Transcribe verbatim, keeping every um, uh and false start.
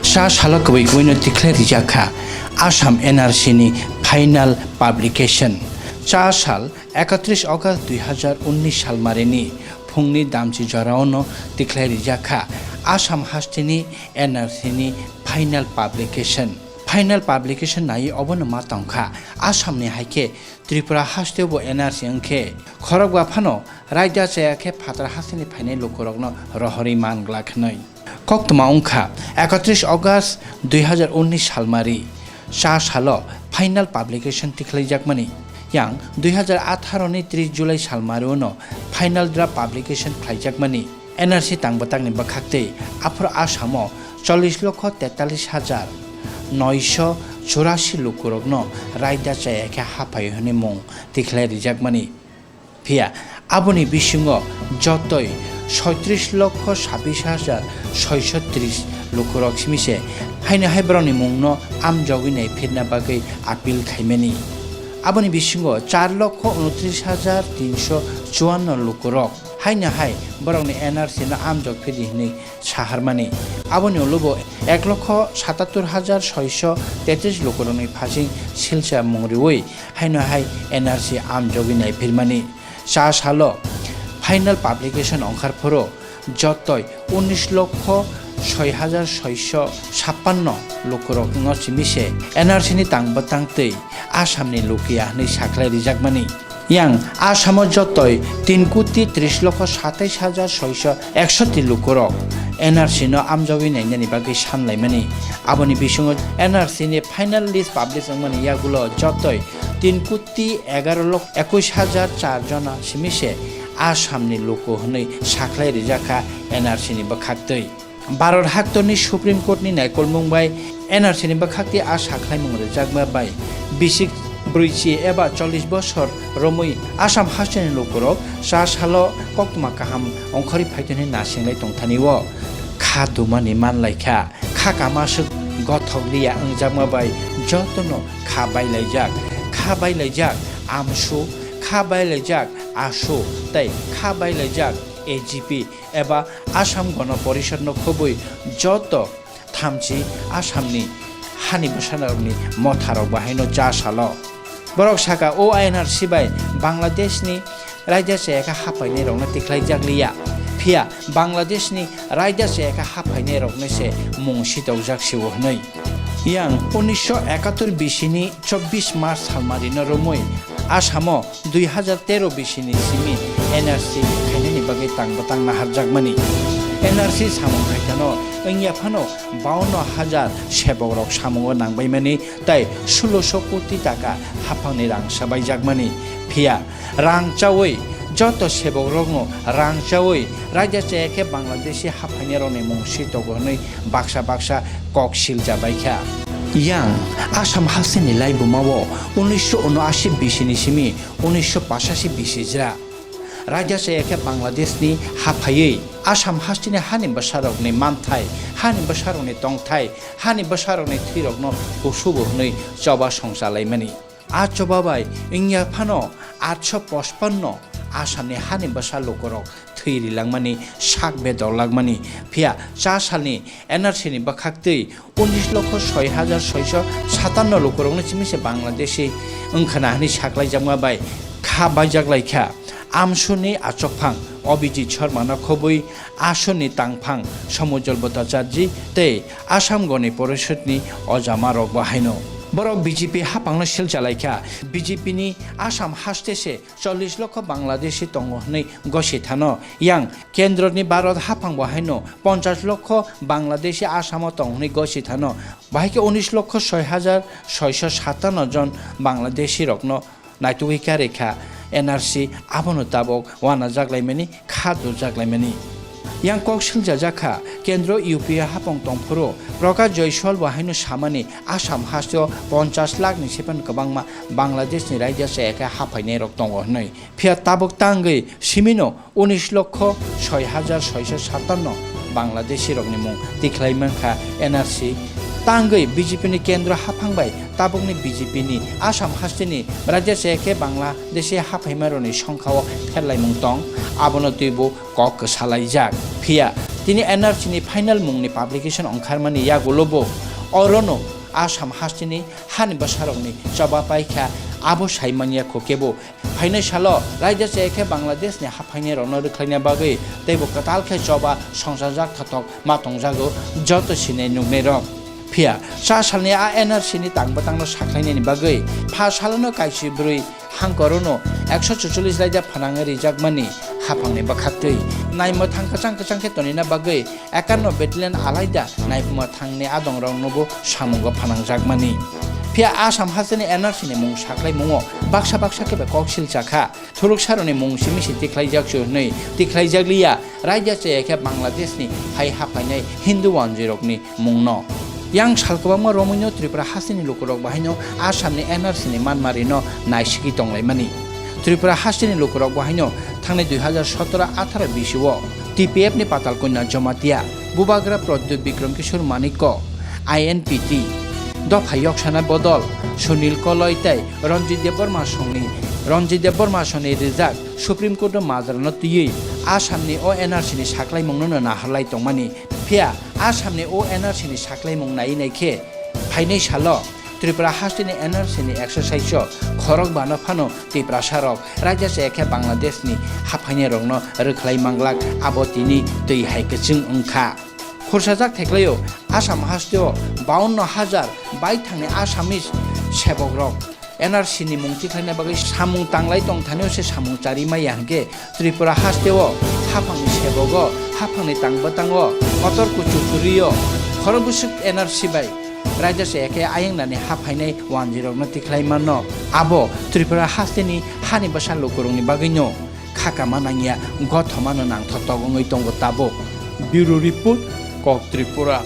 Cha salo kwbwi kwbwino tikhlai rijak kha Assam N R C ni final publication. Cha sal ekatris August dui hazar unnish salmarini phungni damchi joraono tikhlai rijak kha Assam hasteni N R C ni final publication. Final publication nai obono ma tongkha Assamni hai khe Tripura hasteo bo N R C wngkhe khorokba phano raida chaya khe phatar hasteni phainai lukurokno rohorwi man glak hwnwi. Koktwma wngkha ekatris August dui hazar unnish salmari cha salo final publication tikhlaijakmani, yang dui hazar atharo ni tris July salmari uno final draft publication khlaijakmani. N R C tang bwtangni bwkhaktwi aphuru Assamo chollish lokho tetalis hajar noisho churasi lukurokno raida chaya khe haphaio hwnwi mung tikhlai rijakmani. Phiya aboni bisingo jotoi soitris lokho sabbish hajar soisho tris lukurok simi se haino hai borokni mungno amjogwi nai phirna bagwi appeal khaimani. Aboni bisingo char lokho unotris hajar tinsho chuanno lukurok haino hai borokni N R C no amjok phidi hwnwi saharmani. Aboni ulo bo ek lokho satattur hajar soisho tetris lukurokni phasing silsa mung riwi haino hai N R C amjogwi naiphirmani. Cha salo final publication ongkhar phuru jotoi unnish lokho soi hajar soisho sappanno lukurokno simi se N R C ni tang bwtang twi Assamni lukiya hwnwi sakhlai rijakmani. Yang Assamo jotoi tin koti tris lokho satais hajar soisho eksoti lukurok N R C no amjogwi nainani bagwi sanlaimani. Aboni bisingo N R C ni final list publish wngmani yagulo jotoi tin koti egaro lokho ekush hajar char jona simi se Assamni luku hwnwi sakhlai rijak kha N R C ni bwkhaktwi. Bharat haktorni Supreme Court ni naikolmung bai N R C ni bwkhaktwi a sakhlaimung rwjakma bai bisik brwichi eba chollish bosor romwi Assam hasteni lukurok cha salo koktwma kaham ongkhorwi phaitoni nasinglai tongthani o kha dumani manlaikha. Kha kamaswk gothok liya wngjakma bai jotono kha bailaijak, kha bailaijak AMSU, kha bailaijak ASU tei kha bailaijak A G P eba Assam Gona Porishodno khobwi joto thamchi Assamni hani bwsanarokni motharok bahaino cha salo. Borok saka o N R C bai Bangladeshni raida chaya khe haphainairokno tikhlaijak liya. Phiya Bangladeshni raida chaya khe haphainairokno se mung sitokjak sio hwnwi. Yang unnisho ekattor bisini chobbish March salmarino romwi Assamo dui hazar tero bisini simi N R C khainani bagwi tang bwtang naharjakmani. N R C samung khaitano wngya phano bawanno hajar sebokrok samungo nangbaimani tei sulosho koti taka haphangni rang sabaijakmani. Phiya rang chawi joto sebokrokno rang chawi raida chaya khe Bangladeshi haphainairokni mung sitogo hwnwi baksa baksa kok silchabaikha. Yang Assam hasteni laibumao unnisho unoashi bisini simi unnisho pachashi bisi jra. Raida chaya khe Bangladeshni haphaiwi Assam hasteni hani bwsarokni manthai, hani bwsarokni tongthai, hani bwsarokni thwirokno kusugo hwnwi choba songchalaimani. A choba bai wngya phano atsho pochpanno Assamni hani bwsa lukurok thwi rilangmani, sak bedorlakmani. Phiya cha salni N R C ni bwkhaktwi unnish lokho soi hajar soisho satanno lukurokno simi se Bangladeshi wngkhana hwnwi saklaijakma bai kha baijaklaikha. AMSU ni achukphang Abhijit Sharmano khobwi ASU ni tangphang Somujjal Bhattacharjee tei Assam Goni Porishodni ojamarokbo haino. Borok B J P haphangno silchalaikha. B J P ni Assam haste se chollish lokho Bangladeshi tongo hwnwi gosithano. Yang kendroni Bharat haphangbo haino ponchash lokho Bangladeshi Assamo tong hwnwi gosithano. Bahai khe unnish lokho soi hajar soisho satanno jon Bangladeshirokno naitugwi karwi kha N R C, abono tabok uanajaklaimani, kha dojaklaimani. Yang kok swngjajak kha, kendro U P A haphang tongphuru Prakash Jaiswal bo haino samani Assam hasteo ponchash lakh ni sepan kwbangma Bangladeshni raida chaya khe haphainairok tongo hwnwi. Phiya tabuk tangwi simino unnish lokho soi hajar soisho satanno Bangladeshirokni mung tikhlai mankha N R C. Tangwi B J P ni kendro haphang bai tabukni B J P ni Assam hasteni raida chaya khe Bangladeshi haphaimarokni songkhao pherlaimung tong, abono twibo kok kwsalaijak. Phiya Tini N R C ni final mungni publication ongkharmani yagulo bo orono Assam hasteni hani bwsarokni choba paikha, abo sai manya kho kebo. Phainai salo raida chaya khe Bangladeshni haphainairokno rwkhlaina bagwi teibo kwtal khe choba songsajak thothok ma tongjago joto sinai nuknairok. Phiya cha salni a N R C ni tang bwtangno sakhlainani bagwi pha salono kaisi bwrwi hangkorono ekso chucholish raida phanangwi rijakmani haphangni bwkhaktwi naimwthang kwchang kwchang khe tonina bagwi ekanno battalion alaida naimwthangni adongroknobo samungo phanangjakmani. Phiya Assam hasteni N R C ni mung saklaimungo baksa baksa khe bai koksil chakha. Thuluksaroni mung simi se tikhlaijak su hwnwi tikhlaijakliya, raida chaya khe Bangladeshni hai haphainai Hindu wanjwirokni mungno. Yang sal kwbangma romwino Tripura hasteni lukurok bahaino Assamni N R C ni manmarino naisigwi tonglaimani. Tripura hasteni lukurok bahaino thangnai dui hazar sotoro atharo bisio T P F ni Patalkanya Jamatia, Bubagra Pradyut Bikram Kishore Manikko, I N P T, dopha yoksana bodol Sunil Koloi tei Ranjit Debbarma songni, Ranjit Debbarma songni rijak Supreme Court o majra no twiwi Assam ni o N R C ni saklaimung no naharlai tongmani. Phiya Assam ni o N R C ni saklaimung nai nai khe phainai salo Tripura haste ni N R C ni exercise o khorok bano phano Tiprasa rok raida chaya khe Bangladesh ni haphainai rok no rwkhlai manglak, abo tini twi hai kwchwng wngkha. Khursajak theklaio Assam hasteo baunno hajar baithangni Assamese sebokrok N R C ni mung tikhlaina bagwi samung tanglai tongthanio se samung chari maya hwnkhe Tripura hasteo haphangni sebogo haphangni tangbatango kotor kuchukuriyo khorok bwswk N R C bai raida chaya khe ayangnani haphainai wanjwirokno tikhlai mano. Abo Tripura hasteni hani bwsa lukurokni bagwino khakama nangya, gothomano nangthoktok wngwi tongo tabuk. Bureau Report, Kok Tripura.